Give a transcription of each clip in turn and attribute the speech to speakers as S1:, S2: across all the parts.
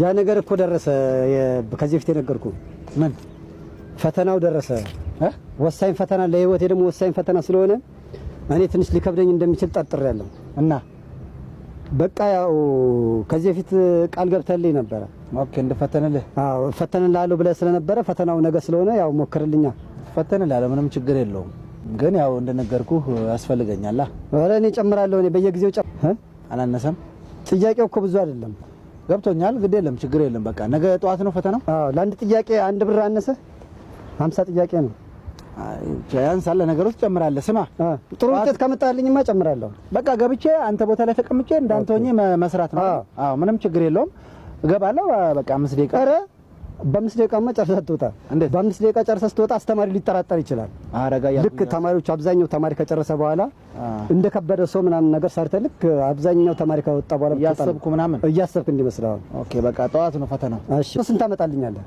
S1: ያ ነገር እኮ ደረሰ። ከዚህ በፊት የነገርኩህ
S2: ምን
S1: ፈተናው ደረሰ። ወሳኝ ፈተና ለህይወቴ ደግሞ ወሳኝ ፈተና ስለሆነ እኔ ትንሽ ሊከብደኝ እንደሚችል ጠርጥሬያለሁ።
S2: እና
S1: በቃ ያው ከዚህ በፊት ቃል ገብተህልኝ ነበረ።
S2: Okay፣ እንድፈተንልህ?
S1: አዎ፣ እፈተንልሃለሁ ብለህ ስለነበረ ፈተናው ነገ ስለሆነ ያው ሞክርልኛ።
S2: እፈተንልሃለሁ፣ ምንም ችግር የለውም። ግን ያው እንደነገርኩህ ያስፈልገኛል።
S1: ኧረ እኔ እጨምራለሁ። እኔ በየጊዜው
S2: አላነሰም።
S1: ጥያቄው እኮ ብዙ አይደለም።
S2: ገብቶኛል። ግድ የለም፣ ችግር የለም። በቃ ነገ ጠዋት ነው ፈተናው።
S1: አዎ፣ ለአንድ ጥያቄ 1 ብር አነሰ። 50 ጥያቄ ነው።
S2: ያንሳል፣ ለነገሩ ትጨምራለህ። ስማ፣
S1: ጥሩ ውጤት ካመጣልኝማ እጨምራለሁ።
S2: በቃ ገብቼ አንተ ቦታ ላይ ተቀምጬ እንዳንተ ሆኜ መስራት ነው። አዎ፣ ምንም ችግር የለውም። እገባለሁ። በቃ 5 ደቂቃ።
S1: ኧረ በ5 ደቂቃማ ጨርሰህ ትወጣ።
S2: እንዴት?
S1: በ5 ደቂቃ ጨርሰህ ስትወጣ አስተማሪ ሊጠራጠር ይችላል።
S2: አረጋ
S1: ልክ ተማሪዎች አብዛኛው ተማሪ ከጨረሰ በኋላ እንደ ከበደ ሰው ምናምን ነገር ሰርተህ ልክ አብዛኛው ተማሪ ከወጣ በኋላ ብትወጣ ነው።
S2: እያሰብኩ ምናምን
S1: እያሰብክ እንዲመስልህ። አሁን
S2: Okay፣ በቃ ጠዋት ነው ፈተናው።
S1: እሺ፣ ስንት ታመጣልኛለህ?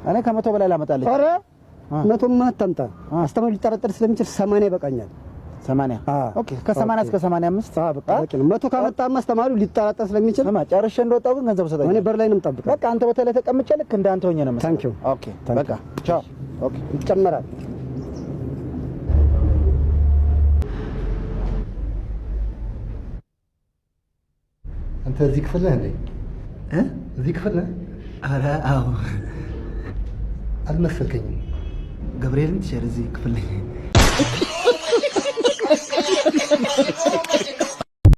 S2: እኔ ከ100 በላይ ላመጣልህ።
S1: ኧረ 100ማ አታምጣ። አስተማሪ ሊጠራጠር ስለሚችል 80 ይበቃኛል።
S2: 80? Okay፣ ከ80 እስከ 85።
S1: አዎ፣ በቃ በቂ ነው። 100 ካመጣማ አስተማሪው ሊጠራጠር ስለሚችል።
S2: ስማ፣ ጨርሼ እንደወጣሁ ግን ገንዘብ ሰጠኝ።
S1: እኔ በር ላይ ነው የምጠብቀው።
S2: በቃ አንተ ቦታ ላይ ተቀምጬ ልክ እንዳንተ ሆኜ ነው የምሰራው።
S1: Thank you.
S2: Okay፣ በቃ ቻው። Okay።
S1: ይጨመራል።
S3: አንተ እዚህ ክፍል ነህ እንዴ?
S4: እ?
S3: እዚህ ክፍል ነህ?
S4: ኧረ አዎ።
S3: አልመሰልከኝም።
S4: ገብርኤልን teacher፣ እዚህ ክፍል ነኝ።